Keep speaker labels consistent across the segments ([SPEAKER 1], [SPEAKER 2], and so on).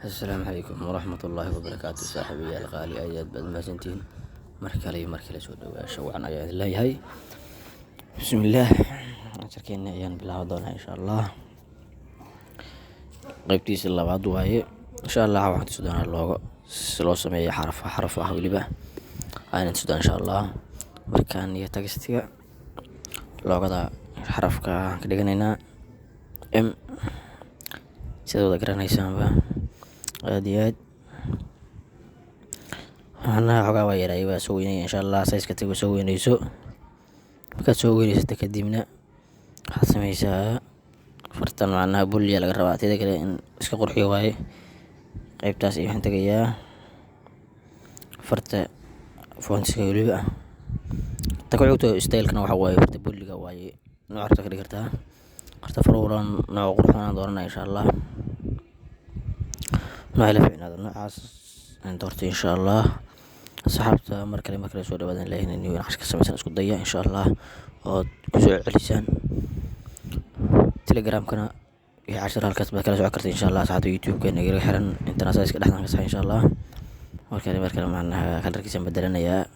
[SPEAKER 1] Asalaamu calaykum waraxmatullaahi wabarakaatu. Saaxiibayaal qaali, aad aad baad mahadsantihiin. Mar kale iyo mar kale soo dhawaasho wacan ayaa idin leeyahay. Bismillaah, casharkeena ayaan bilaabi doonaa insha Allah. Qaybtiisa labaad waaye insha Allah. Waxaan tusi doonaa logo si loo sameeyo, xaraf xaraf ah weliba ayaan tusi doonaa insha Allah. Markaan iyo textiga logoda xarafka aan ka dhiganaynaa M, sida wada garanaysaanba aad iyo aad. Macnaha xogaa waa yareeyay, waa soo weynaya insha Allah. Size ka tago, soo weynayso. Markaad soo weynaysato kadibna waxaad sameysaa fartan macnaha bold-ya laga rabaa. Teeda kale in iska qurxiyo waaye qaybtaas iyo waxaan tegayaa farta fontska weliba. Ta ku xigto stylekana waxa waaye farta boldiga waaye. Nooc rabta ka dhigi kartaa horta faruuran, nooc qurxoon aan dooranaya insha Allah. Nooc ila fiicnaado, noocaas aan doortay insha Allah. Asxaabta, mar kale mar kale soo dhawaadan leeyahay. In cashar ka sameysan isku daya insha Allah ood kusoo celisaan Telegramkana iyo cashar halkaas baad kala socon karta insha Allah. Asxaabta YouTube-ka naga xiran, intana size-ka dhexdan ka sax insha Allah. Mar kale mar kale macnaha colorkiisaan bedelanayaa.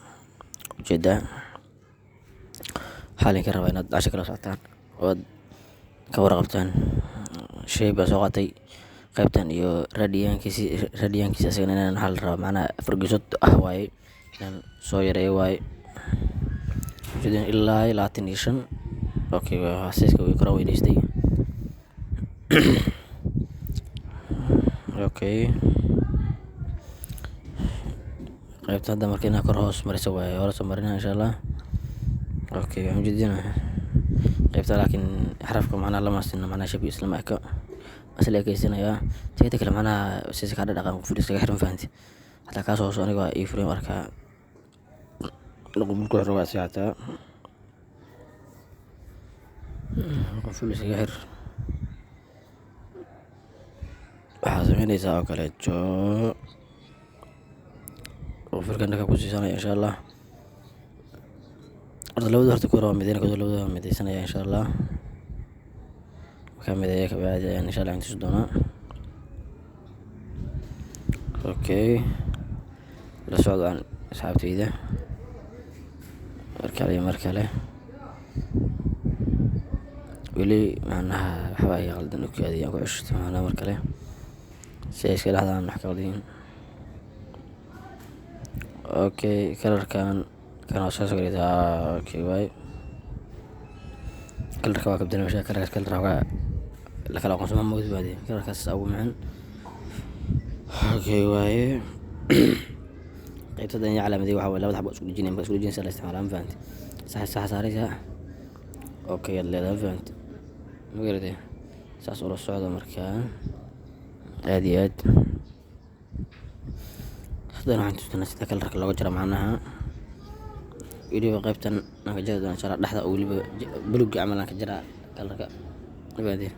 [SPEAKER 1] Ujeedaa waxaa idinka rabaa inaad cashar kala socotaan ood ka warqabtaan. Shay baan soo qaatay qaybtan iyo radiankiisi. Radiankiisa asagana inaan waxaa la rabaa macnaha afar geesood ah waaye, inaan soo yareeyo waaye. Ujeedin ilaa 25. Okay, size-ka way kora weynaystay. Okay, qaybta hadda marka inaa kor hoos mariso waaye, hore soo marina insha Allah. Okay, waxaan ujeedina qaybta, laakiin xarafka macnaha lama sinna, macnaha shape islama eka, isla ekeysanayaa. Teeda kale macnaha sisa kaa dhaqan quful iskaga xiran, fahanti? Hataa kaas hoos aniga waa ii furay. Arkaa quful ku xiro waa si hataa quful iskaga xir. Waxaa sameynaysaa oo kaleeto qufulkan dhaka ku siisanaya insha Allah. Horta labada horta ku hore waa mideyn, labada waa mideysanaya insha Allah. Markaa mideeya kabacdi ayaan insha Allah tusi doonaa. Okay, la socdaan asxaabteyda mar kale iyo mar kale. Weli macnaha waxba iga qaldan, okaadi aan ku ceshto macnaha mar kale si ay iska dhaxdaan wax ka qaldan. Okay, colorkan kan waa soo socdaa. Okay waay, colorka waa ka bedelay meesha. Colorkaas color waa la kala aqoonsama moodi baadi, colorkaas ugu macaan. Okay waaye, qaybta dan calaamadii waxa waaye labada xabo isku dhejinaya. Marka isku dhejinaysa la isticmaalaa, ma fahanti? Sax sax saaraysaa. Okay aad leedahay, ma fahanti? Ma garatay? Saas ula socda. Markaa aad iyo aad haddana waxaan tusinaa sida colorka looga jaro macnaha. Weliba qaybtan aan ka jari doona insha Allah, dhexda oo weliba buluga camal aan ka jaraa colorka, ma fahanti?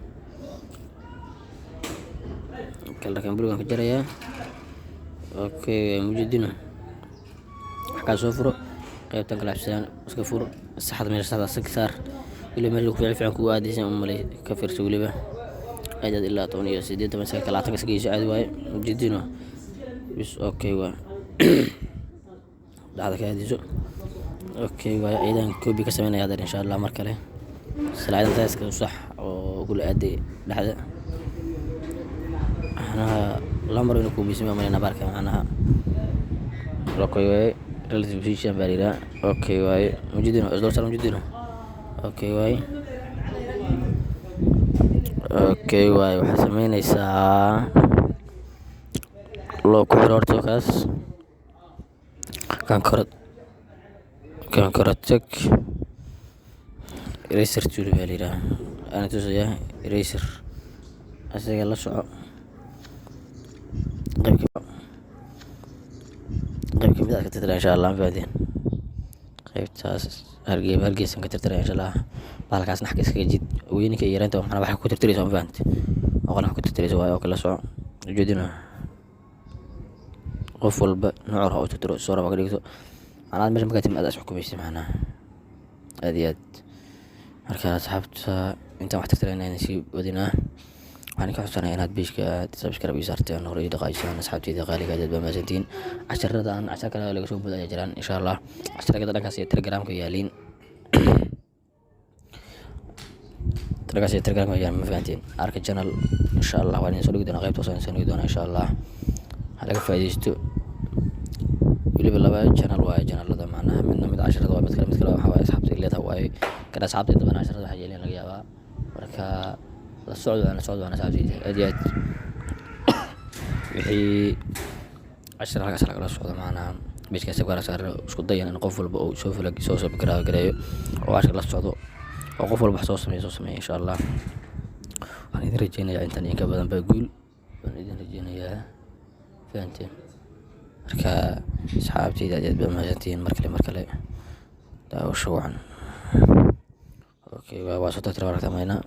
[SPEAKER 1] Colorkan bulugan ka jarayaa. Okay, mujeedina xagaa soo furo qaybtan kale, cabsidaan iska fur. Saxda meesha saxda sag saar. Weliba meesha ku fiican kugu aadaysan u malay, ka fiirso. Weliba aad aad ilaa 18, 19, 20 iska geyso, caadi waaye. Mujeedino bis. Okay, waa dhexda ka aadayso. Okay waaye, ciidan copy ka sameynaya hadda insha Allah. Mar kale isla ciidan taaska sax oo kula aaday dhexda macnaha lambar inuu kuubisay maleyna baarka macnaha. Okay waaye, relative position baa la yidhaha. Okay waaye, mujeedino isdul saar, mujeedino. Okay waaye, okay waaye, waxaad sameynaysaa loo ku xiro horta kaas kan kore, kan kore tag. Eraser tool baa la yidhaha, ana tusayaa eraser asaga. La soco qayb kamid ah ka tirtira insha Allah, ma fahanteen? Qaybtaas hargeysan ka tirtira insha Allah. Bahalkaasna xagga iskaga jid. Weyninka iyo yareynta macnaha waxay ku tirtiraysa, ma fahanti? Oo qalin ku tirtiraysa waaye oo kala soco. Ujeedina qof walba nooc raba u tirtiro, soo raba ka dhigto macnaha. Meesha markaa timid aad is xukumaysa macnaha aad iyo aad. Marka asxaabta, intaan wax tirtirayna sii wadinaa. Waxaan ka xusanaya inaad page-ka aad subscribe ii saarteen, hore ii dhaqaajisaan. Asxaabteyda qaaliga, aad baa mahadsantihiin. Casharada aan cashar kale laga soo bood ayaa jiraan, insha Allah. Casharada dhankaas iyo Telegramka yaaliin, dhankaas iyo Telegramka yaalaan, ma fahanteen? Arka channel, insha Allah, waan idin soo dhigi doonaa, qaybta hoose waan soo dhigi doonaa, insha Allah. Ha laga faa'iidaysto. Weliba laba channel waaye channelada, macnaha midna mid casharada waa, mid kale waxaa waaye asxaabta leedahay waaye. Kana asxaabta inta badan casharada waxay yeeleen laga yaabaa. Marka la socdo, la socdo waan asxaabteyda, aad iyo aad. Wixii cashar halkaas lagala socdo, macnaha page-kaas kala saaro. Isku dayan in qof walba uu soo follow, soo subscribe gareeyo oo cashar la socdo oo qof walba wax soo sameeyo, insha Allah. Waxaan idin rajeynayaa intan in ka badan baa guul waan idin rajeynayaa, fahanteen? Marka asxaabteyda, aad iyo aad baa mahadsantihiin mar kale, mar kale daawasho wacan. Okay, waa soo tagtay wararka mayna.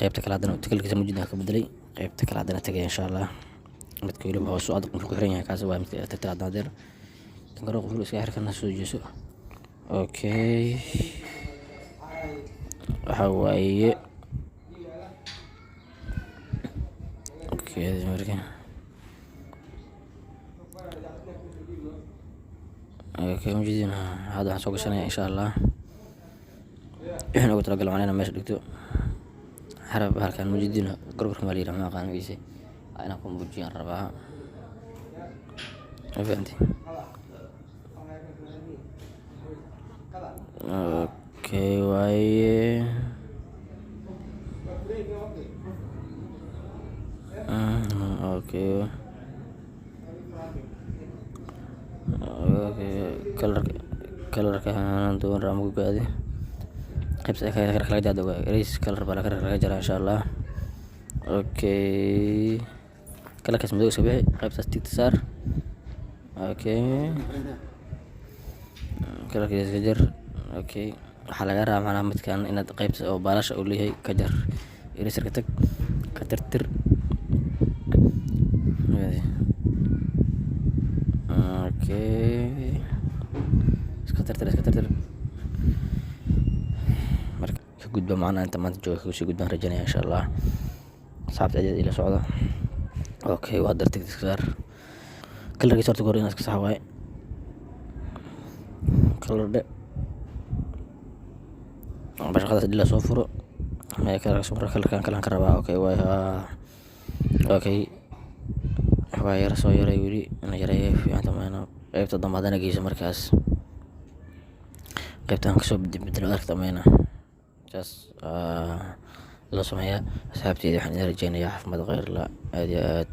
[SPEAKER 1] Qaybta kale haddana color-kiisa mujida ka bedelay. Qaybta kale haddana tagay, insha Allah. Midka weliba hoos u adag muxuu ku xiran yahay, kaasi waa midka tirtir. Haddana deer kan kale qofku iska xir, kana soo jeeso. Okay, waxa waaye, okay, marka okay, mujidin. Hadda waxaan soo gashanaya, insha Allah, wixii ugu talagalay macnaha inaan meesha dhigto xarab halkan, mujidin. Gorgorka maa la yidhaha, ma aqaan magaciisa, inaan ku muujiyaan rabaa, ma fahanti? Okay waaye. Okay, color-ka duwan rama ku gaadi qaybta laga jaado erase color baa laga jaraa, insha Allah. Okay, color-kaas madow iska bixi, qaybtaas tick-ta saar. Okay, color-kiisa iska jar. Okay, waxaa laga rabaa macnaha midkan inaad qaybta oo baalasha uu leeyahay ka jar. Eraser-ka tag, ka tirtir. Okay, iska tirtir, iska tirtir. Marka ka gudba, macnaha inta maanta jooga kasii gudbaan rajaynaya, insha Allah. Asxaabta aad ila socda. Okay, waa dartig iska saar color-kiisa. Horta hore inaad iska sax waaye. Color dhe, bashaqadaas dhila soo furo. Color-kan kalaan ka rabaa. Okay waay. Okay, waxbaa yar soo yaray, weli ina yareeyo fiicanta mayna. Qaybta dambe haddana geyso, markaas qaybtan kasoo bedelo, aragta mayna? Saas loo sameeyaa. Asxaabteyda, waxaan idin rajeynayaa caafimaad kheyr la, aad iyo aad.